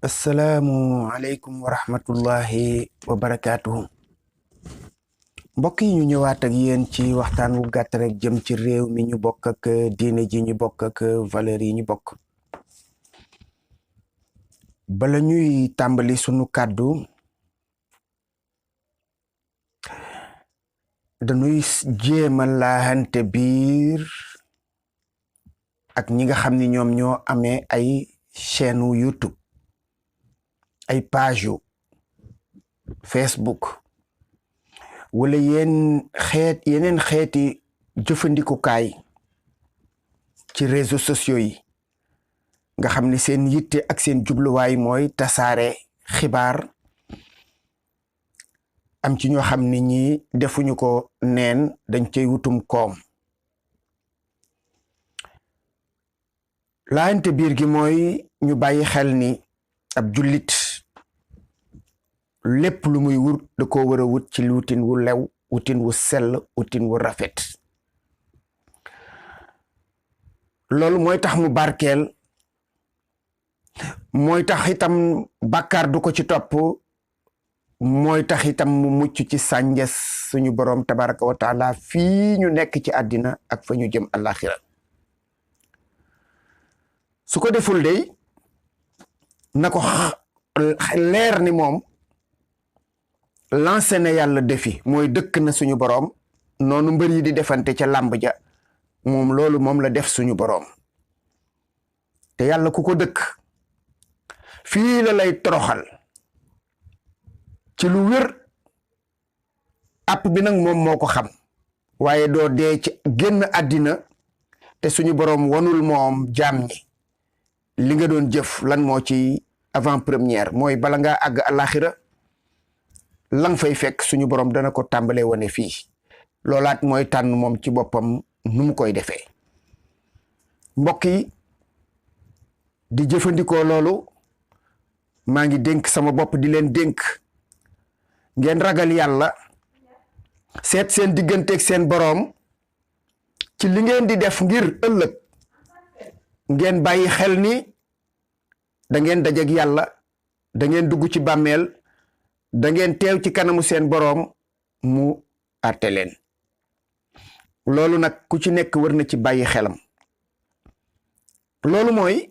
assalaamu aleykum wa rahmatullahi wa barakaatuhu. Mbokk yi ñu ñëwaat ak yéen ci waxtaan wu gàtt rek jëm ci réew mi ñu bokk ak diine ji ñu bokk ak valeur yi ñu bokk. Bala ñuy tàmbali sunu kàddu dañuy jéema laahante biir ak ñi nga xam ni ñoom ñoo amee ay chaîne YouTube, ay page yu Facebook wala yeneen xeeti jëfandikukaay ci réseaux sociaux yi nga xam ni seen yitte ak seen jubluwaay mooy tasaare xibaar. Am ci ñoo xam ni ñi defuñu ko neen, dañ cay wutum koom. laante biir gi mooy ñu bàyyi xel ni ab jullit lépp lu muy wut da ko war a wut ci wutin wu lew, wutin wu sell, wutin wu rafet. loolu mooy tax mu barkeel, mooy tax itam bàkkaar du ko ci topp, mooy tax itam mu mucc ci sànjas suñu boroom tabaraka wa taala fii ñu nekk ci àddina ak fa ñu jëm àllaaxira. su ko deful dey na ko leer ni moom lancé na yàlla défi, mooy dëkk na suñu boroom noonu mbër yi di defante ca làmb ja, moom loolu moom la def suñu boroom. te yàlla ku ko dëkk fii la lay toroxal ci lu wér. app bi nag moom moo ko xam, waaye doo dee ci génn àddina te suñu boroom wanul moom jaam ñi li nga doon jëf lan moo ci avant première, mooy bala ngaa àgg àllaaxira lang fay fekk suñu boroom dana ko tàmbalee wane fii. loolaat mooy tànn moom ci boppam nu mu koy defee. mbokk yi di jëfandikoo loolu, maa ngi dénk sama bopp di leen dénk ngeen ragal yàlla, seet seen digganteeg seen boroom ci li ngeen di def ngir ëllëg ngeen bàyyi xel ni da ngeen dajeg yàlla, da ngeen dugg ci bàmmeel, da ngeen teew ci kanamu seen boroom mu àtte leen. loolu nag ku ci nekk war na ci bàyyi xelam. loolu mooy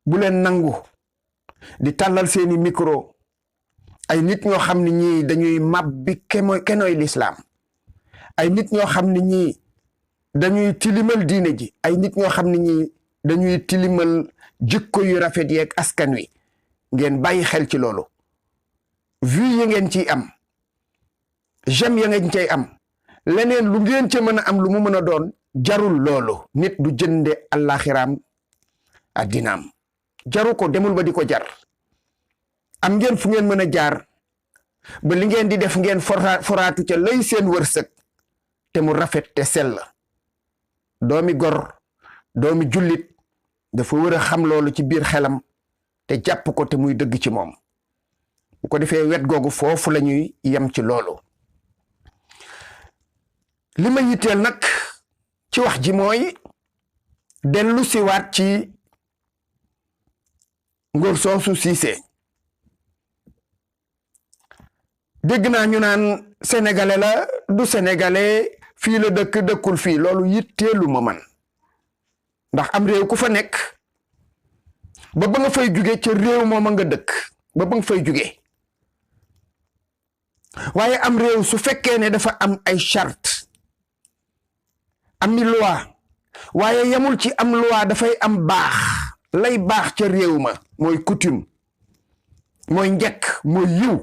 bu leen nangu di tàllal seeni micro ay nit ñoo xam ne ñii dañuy màbbi kenoy lislaam, ay nit ñoo xam ne ñii dañuy tilimal diine ji, ay nit ñoo xam ne ñii dañuy tilimal jikko yu rafet yeeg askan wi. ngeen bàyyi xel ci loolu. vues yi ngeen ciy am, j'aime ya ngeen cay am, leneen lu ngeen ca mën a am lu mu mën a doon, jarul loolu. nit du jënde àllaaxiraam addinaam, jaru ko, demul ba di ko jar. am ngeen fu ngeen mën a jaar ba li ngeen di def ngeen foraatu ca lay seen wërsëg te mu rafet te sell. doomi gor, doomi jullit dafa war a xam loolu ci biir xelam te jàpp ko te muy dëgg ci moom. bu ko defee wet googu foofu la ñuy yem ci loolu. li ma yitteel nag ci wax ji mooy dellu siwaat ci Ngor Soosu Siise. dégg naa ñu naan sénégalais la du sénégalais, fii la dëkk dëkkul fii. loolu yitteelu ma man, ndax am réew ku fa nekk ba nga fay jóge ca réew moom a nga dëkk ba nga fay jóge. waaye am réew su fekkee ne dafa am ay charte, am ni loi, waaye yamul ci am loi, dafay am baax. lay baax ca réew ma mooy coutume, mooy njëkk, mooy yiw.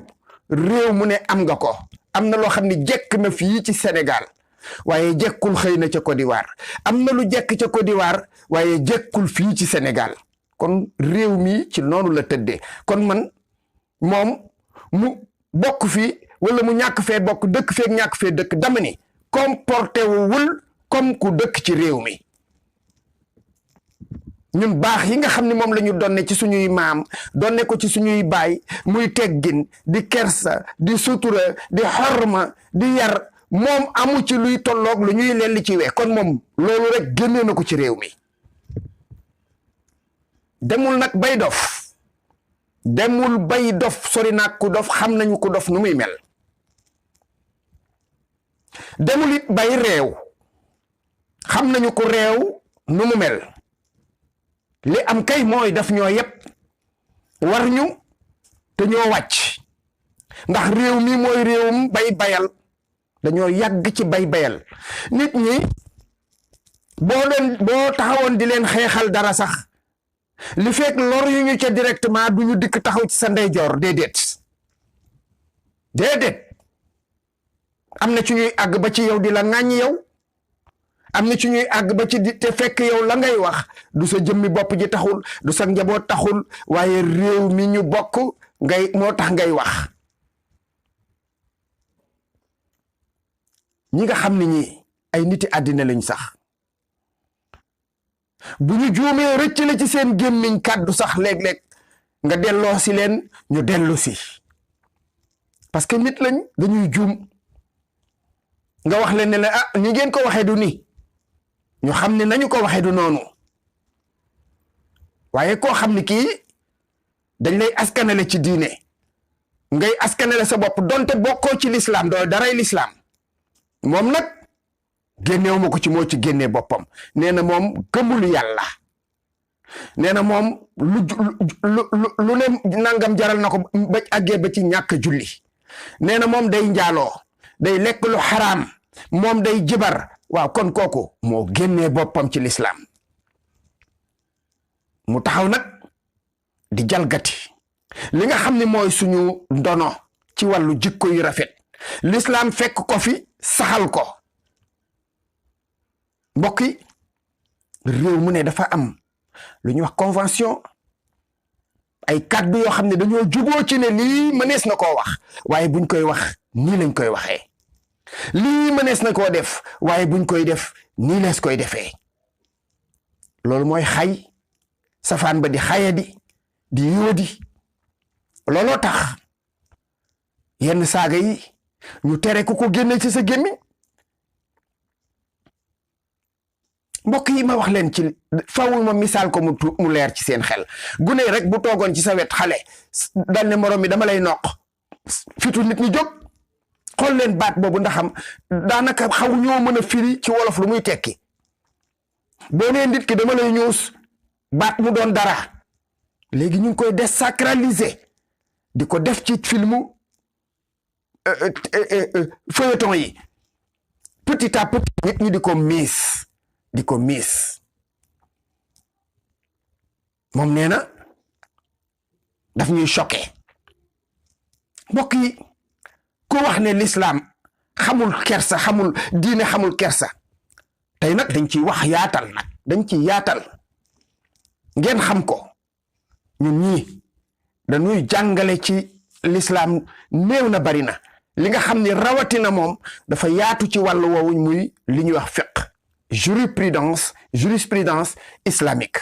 réew mu ne am nga ko. am na loo xam ne jekk na fii ci Sénégal waaye jekkul xëy na ca Côte d'Ivoire. am na lu jekk ca Côte d'Ivoire waaye jekkul fii ci Sénégal. kon réew mi ci noonu la tëddee. kon man moom mu bokk fii wala mu ñàkk fee bokk, dëkk feek ñàkk fee dëkk, dama ni comporté wul comme ku dëkk ci réew mi. ñun baax yi nga xam ne moom la ñu donne ci suñuy maam, donne ko ci suñuy baay, muy teggin, di kersa, di sutura, di xorma, di yar, moom amu ci luy tolloog lu ñuy lelli ci we. kon moom loolu rek génnee na ko ci réew mi. demul nag bay dof demul bay dof sori naag ku dof xam nañu ku dof nu muy mel demul it bay réew xam nañu ko réew nu mu mel li am kay mooy daf ñoo yépp war ñu te ñoo wàcc ndax réew mi mooy réewum bay bayal dañoo yàgg ci bay bayal nit ñi boo taxawoon di leen xeexal dara sax li fekk lor yu ñu ca directement du ñu dikk taxaw ci sa ndeyjoor déedéet am na ci ñuy àgg ba ci yow di la ŋàññ yow am na ci ñuy àgg ba ci di te fekk yow la ngay wax du sa jëmmi bopp ji taxul du sa njaboot taxul waaye réew mi ñu bokk moo tax ngay wax ñi nga xam ne ñi ay niti àddina lañ sax bu ñu juumee rëcc la ci seen gémmiñ kàddu sax léeg-léeg nga delloo si leen ñu dellu si parce que nit lañ dañuy juum nga wax leen ne la ni ngeen ko waxee du ni ñu xam ne nañu ko waxee du noonu waaye koo xam ne kii dañ lay askanale ci diine ngay askanale sa bopp donte bokkoo ci lislaam doo daray lislaam moom nag génneewu ma ko ci moo ci génnee boppam nee na moom gëmul yàlla nee na moom lu ne nangam jaral na ko ba àggee ba ci ñàkk julli nee na moom day njaaloo day lekk lu xaraam moom day jibar waaw kon kooku moo génnee boppam ci lislaam mu taxaw nag di jalgati li nga xam ne mooy suñu ndono ci wàllu jikko yu rafet lislaam fekk ko fi saxal ko mbokk yi réew mu ne dafa am lu ñuy wax convention ay kàddu yoo xam ne dañoo juboo ci ne lii mënees na koo wax waaye buñ koy wax nii lañ koy waxee lii mënees na koo def waaye buñ koy def nii lees koy defee loolu mooy xay safaan ba di xayadi di yóodi looloo tax yenn saaga yi ñu tere ku ko génne ci sa gémmiñ mbokk yi ma wax leen ci fawul ma misaal ko mu leer ci seen xel gune rek bu toogoon ci sa wet xale dal ne morom mi dama lay noq fitu nit ñi jóg xool leen baat boobu ndaxam daanaka xaw ñoo mën a firi ci wolof lu muy tekki boo nee nit ki dama lay ñuus baat mu doon dara léegi ñu ngi koy désacraliser di ko def ci filmu feuilleton yi petit à petit nit ñi di ko miis moom nee na daf ñuy choqué mbokk yi ku wax ne lislaam xamul kersa xamul diine xamul kersa tey nag dañ ciy wax yaatal nag dañ ci yaatal ngeen xam ko ñun ñii dañuy jàngale ci lislaam néew na bari na li nga xam ni rawatina moom dafa yaatu ci wàllu woowu muy li ñuy wax fiqh jurisprudence islamique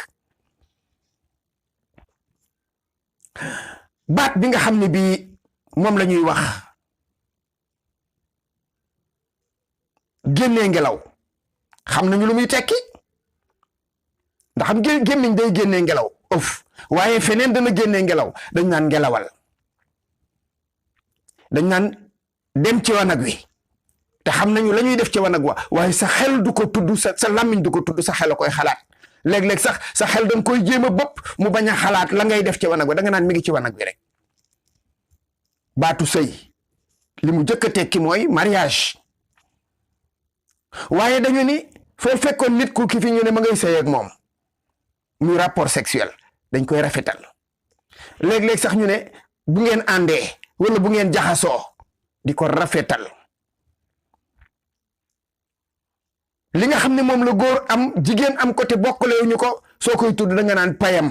baat bi nga xam ne bii moom la ñuy wax génnee ngelaw xam nañu lu muy tekki ndax xam gémmiñ day génnee ngelaw waaye feneen dana génnee ngelaw dañ naan ngelawal dañ naan dem ci wanag wi te xam nañu la ñuy def ci wanag wa waaye sa xel du ko tudd sa làmmiñ du ko tudd sa xel a koy xalaat léeg-léeg sax sa xel danga koy jéem a bopp mu bañ a xalaat la ngay def ci wanag wa da nga naan mi ngi ci wanag wi rek baatu sëy li mu jëkk a tekki mooy mariage waaye dañu ni foo fekkoon nit ku ki fi ñu ne ma ngay sëy ak moom muy rapport sexuel dañ koy rafetal léeg-léeg sax ñu ne bu ngeen àndee wala bu ngeen jaxasoo di ko rafetal li nga xam ne moom la góor am jigéen am ko te bokkale ñu ko soo koy tudd da nga naan payam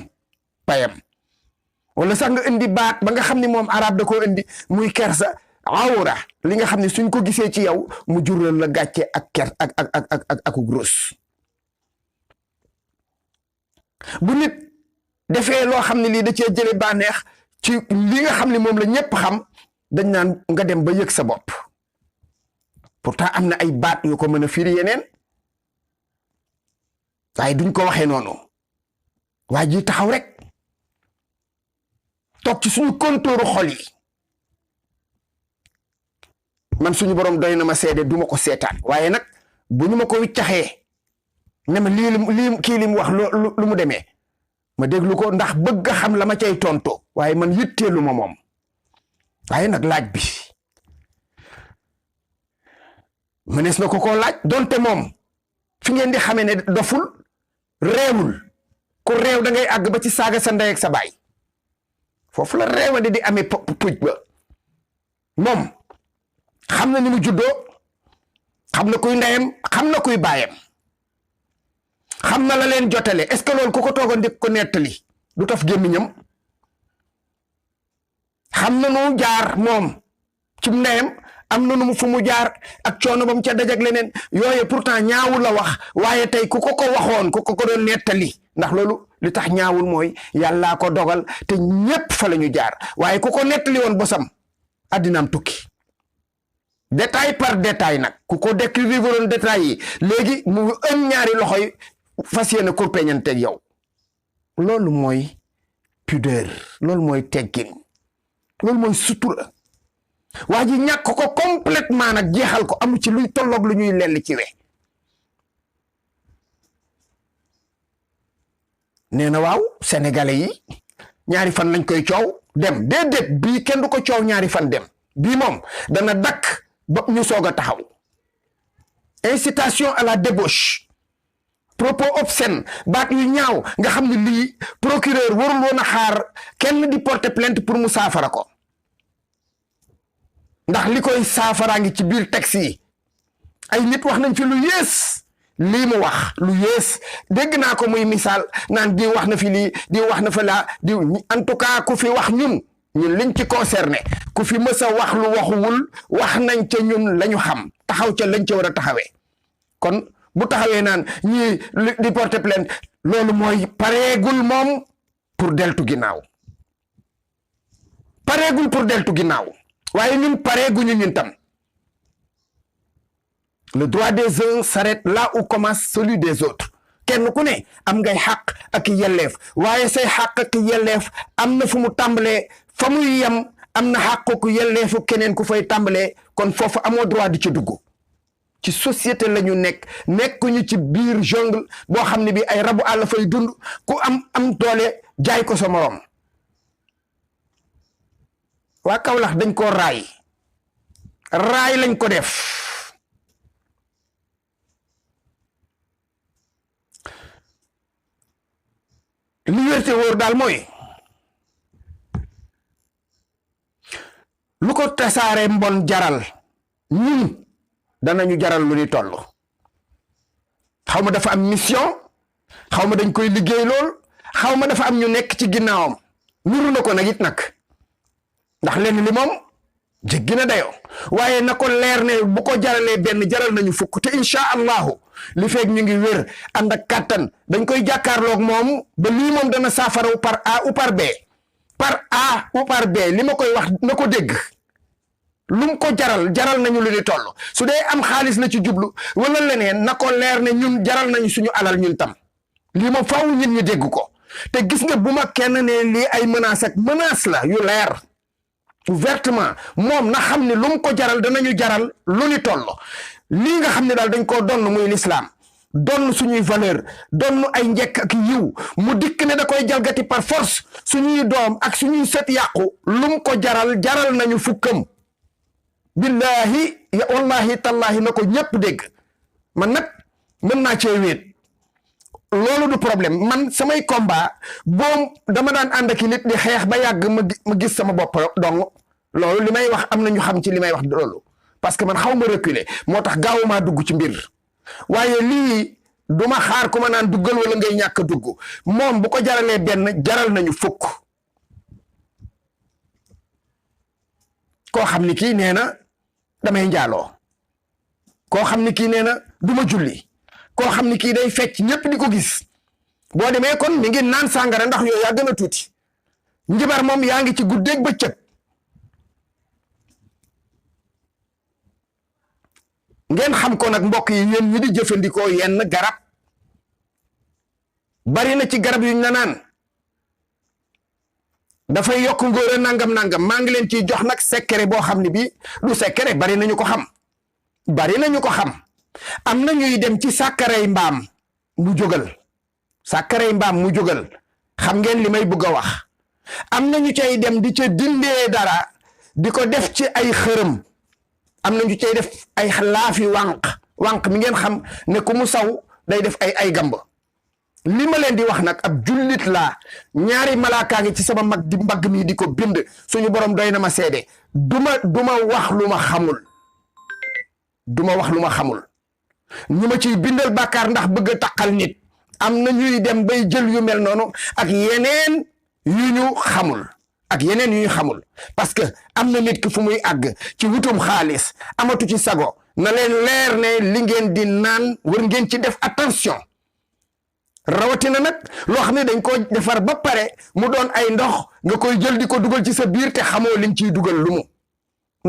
wala sax nga indi baat ba nga xam ne moom arab da koo indi muy kersa awra li nga xam ne suñ ko gisee ci yow mu jural la gàcce ak ker ak gros bu nit defee loo xam ne lii da cee jële bànneex ci li nga xam ne moom la ñëpp xam dañ naan nga dem ba yëg sa bopp pourtant am na ay baat yu ko mën a firi yeneen waaye duñ ko waxee noonu waa ji taxaw rek toog ci suñu kontooru xol yi man suñu borom doy na ma seede du ma ko seetaan waaye nag bu ñu ma ko wiccaxee ne ma lii kii li mu wax lu mu demee ma déglu ko ndax bëgg a xam la ma cay tonto waaye man yitteelu ma moom waaye nag laaj bi mënees na ko laaj donte moom fi ngeen di xamee ne doful réewul ku réew da ngay àgg ba ci saaga sa ndey ak sa baay foofu la réewande di amee puj ba moom xam na ni mu juddoo xam na kuy ndeyam xam na kuy baayam xam na la leen jotale est-ce que loolu ku ko toogoon di ko nettali du taf gémmiñam xam na nu jaar moom ci ndeyam am na nu fu mu jaar ak coono ba mu ca dajak leneen yooye pourtant ñaawul la wax waaye tey ku ko waxoon ku ko doon nettali ndax loolu li tax ñaawul mooy yàllaa ko dogal te ñépp fa la ñu jaar waaye ku ko nettali woon bosam addinaam tukki détail par détail nag ku ko décrire woon détail yi léegi mu ën ñaari loxo yi fas yéene kurpeñanteeg yow loolu mooy pudeur loolu mooy teggin loolu mooy sutura waa ji ñàkk ko complètement nag jeexal ko amu ci luy tolloog lu ñuy lell ci we nee na waaw sénégalais yi ñaari fan lañ koy coow dem déedéet bii kenn du ko coow ñaari fan dem bii moom dana dakk ba ñu soog a taxaw incitation à la débauche propos obscène baat yu ñaaw nga xam ne lii procureur warul woon a xaar kenn di porter plainte pour mu saafara ko ndax li koy saafaraa ngi ci biir texte yi ay nit wax nañ fi lu yées lii mu wax lu yées dégg naa ko muy misaal naan di wax na fi lii di wax na fa laa di en tout cas ku fi wax ñun liñ ci concerné ku fi mës a wax lu waxuwul wax nañ ca ñun lañu xam taxaw ca lañ ca war a taxawee kon bu taxawee naan ñii di porter plainte loolu mooy pareegul moom pour deltu ginnaaw pareegul pour deltu ginnaaw waaye ñun pareeguñu ñun tam le droit des uns s'arrête là où commence celui des autres kenn ku ne am ngay xàq ak yelleef waaye say xàq ak yelleef am na fu mu tàmbalee fa muy yem am na xàq ku yelleefu keneen ku fay tàmbalee kon foofu amoo droit di ci dugg ci société la ñu nekkuñu ci biir jungle boo xam ne bi ay rabu àll fay dund ku am doole jaay ko sa morom waa Kaolack dañ ko raay lañ ko def liberté wóor daal mooy lu ko tasaare mbon jaral ñun danañu jaral lu ni toll xaw ma dafa am mission xaw ma dañ koy liggéey lool xaw ma dafa am ñu nekk ci ginnaawam nuru na ko nag it nag ndax lenn li moom jéggi na dayoo waaye na ko leer ne bu ko jaralee benn jaral nañu fukk te incha allahu li feeg ñu ngi wér ànd ak kàttan dañ koy jàkkaarloog moom ba lii moom dana saafaraw par A ou par B li ma koy wax na ko dégg lum ko jaral nañu lu ni toll su dee am xaalis la ci jublu wala leneen na ko leer ne ñun jaral nañu suñu alal ñun tam lii moom faaw ñun ñu dégg ko te gis nga bu ma kenn ne lii ay menace la yu leer ouvertement moom na xam ne lu mu ko jaral danañu jaral lu ni toll lii nga xam ne daal dañ koo donn muy lislaam donn suñuy valeur donn ay njekk ak yiw mu dikk ne da koy jalgati par force suñuy doom ak suñuy sët yàqu lu mu ko jaral nañu fukkam billahi ya wallahi tallahi na ko ñépp dégg man nag mën naa cee wéet loolu du problème man samay combat boom dama daan ànd ak nit di xeex ba yàgg ma gis sama bopp dong loolu li may wax am na ñu xam ci li may wax loolu parce que man xaw ma reculer moo tax gaawumaa dugg ci mbir waaye lii du ma xaar ku ma naan duggal wala ngay ñàkk a dugg moom bu ko jaralee benn jaral nañu fukk koo xam ni kii nee na damay njaaloo koo xam ni kii nee na du ma julli koo xam ni kii day fecc ñëpp di ko gis boo demee kon mi ngi naan sàngara ndax yooyu yaa gën a tuuti njibar moom yaa ngi ci guddeeg bëccëg ngeen xam ko nag mbokk yi yéen ñi di jëfandikoo yenn garab bari na ci garab yu ñu naan dafay yokk ngóora nangam maa ngi leen ciy jox nag secret boo xam ne bii du secret bari nañu ko xam am na ñuy dem ci sàkkarey mbaam mu jógal xam ngeen li may bëgg a wax am na ñu cay dem di ca dindee dara di ko def ci ay xërëm am na ñu cay def ay laafi wànq mi ngeen xam ne ku mu saw day def ay gamb li ma leen di wax nag ab jullit laa ñaari malaakaa ngi ci sama mag di mbagg mi di ko bind suñu borom doy na ma seede duma wax lu ma xamul ñu ma ciy bindal bàkkaar ndax bëgg a taqal nit am na ñuy dem bay jël yu mel noonu ak yeneen yu ñu xamul parce que am na nit ki fu muy àgg ci wutum xaalis amatu ci sago na leen leer ne li ngeen di naan war ngeen ci def attention rawatina nag loo xam ne dañ ko defar ba pare mu doon ay ndox nga koy jël di ko dugal ci sa biir te xamoo liñ ciy dugal lu mu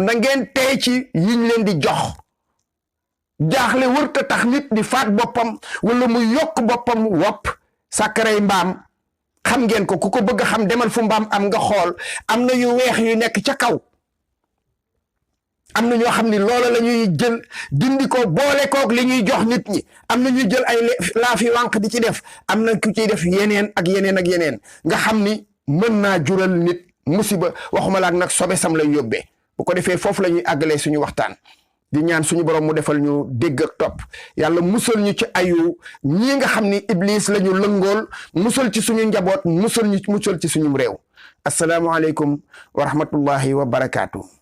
na ngeen tey ci yiñ leen di jox jaaxle wërta tax nit di faat boppam wala mu yokk boppam wopp sàkkarey mbaam xam ngeen ko ku ko bëgg a xam demal fu mbaam am nga xool am na yu weex yu nekk ca kaw am na ñoo xam ni loola la ñuy jël dindi ko boole koog li ñuy jox nit ñi am na ñuy jël ay laafi wànq di ci def am na ku ciy def yeneen ak yeneen nga xam ni mën naa jural nit musiba waxuma laak nag sobe sam lay yóbbee bu ko defee foofu la ñuy àggalee suñu waxtaan di ñaan suñu borom mu defal ñu dégg ak topp yàlla musal ñu ci ayu ñii nga xam ni iblis la ñu lëngool musal ci suñu njaboot musal ci suñu réew asalaamualeykum wa rahmatullahi wa barakaatu.